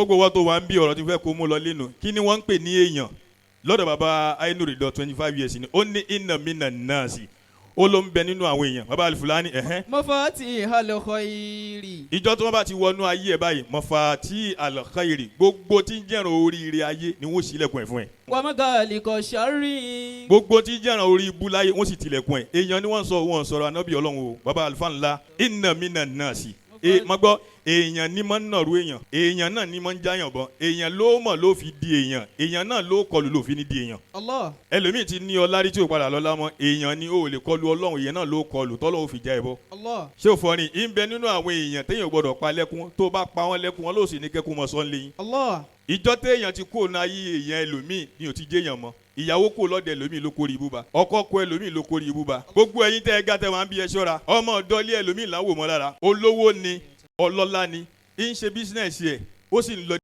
Gbogbo wa tó wà ń bí ọ̀rọ̀ tí fẹ́ kó mú lọ lẹ́nu, kí ni wọ́n ń pè ní èèyàn lọ́dọ̀ baba Ainuri dọ̀? 25 years ni ó ní inna mina nasi, ó ló ń bẹ nínú àwọn èèyàn, baba Alifulani, ẹ̀hẹ́n. Mafatihal khairi. Ìjọ tí wọ́n bá ti wọnú ayé ẹ̀ báyìí, mafati alkhairi, gbogbo tí ń jẹ́ràn oríire ayé ni wọ́n ṣílẹ̀kùn ẹ̀ fún ẹ̀. Wa magaliqa sharri. Gbogbo tí ń jẹ́ràn orí ibú láyé, wọ́n sì tilẹ̀kùn ẹ̀. Èèyàn ni wọ́n sọ, wọ́n sọ̀rọ̀ anábì Ọlọ́run o. Baba alifa ńlá, inna mina nasi, e mọ gbọ́, èèyàn ní mọ́ ń nàró èèyàn, èèyàn náà ní mọ́ ń jáyàn bọ́, èèyàn ló mọ̀ ló fi di èèyàn, èèyàn náà ló kọlù ló fi ní di èèyàn. Allah. Ẹlòmíì ti ní ọlá rí tí ò padà lọ́lá mọ́. Èèyàn ni ó lè kọlu Ọlọ́run, èèyàn náà ló kọlù tọ́lọ́run fi já ẹ bọ́. Allah. Ṣé o fọ ni ń bẹ nínú àwọn èèyàn téèyàn gbọdọ̀ pa lẹ́kún? Tó bá pa wọ́n lẹ́kún, wọn ló sì ní kẹ́kún mọ́ sọ́n lẹ́yìn. Allah. Ìjọ téèyàn ti kó náà yí èèyàn ẹlòmíì ni ò ti jẹ́yàn mọ́. Ìyàwó kò lọ́dẹ ẹlòmíì ló kórè ibúba, ọkọ kó ẹlòmíì ló kórè ibúba. Gbogbo ẹ̀yin tẹ́ ẹ gá tẹ́ wọ́n á bí ẹ ṣọ́ra. Ọmọ ọ̀dọ́lé ẹlòmíì láwò mọ́ lára. Olówó ni, ọlọ́lá ni, ń ṣe business ẹ̀, ó sì ń lọ.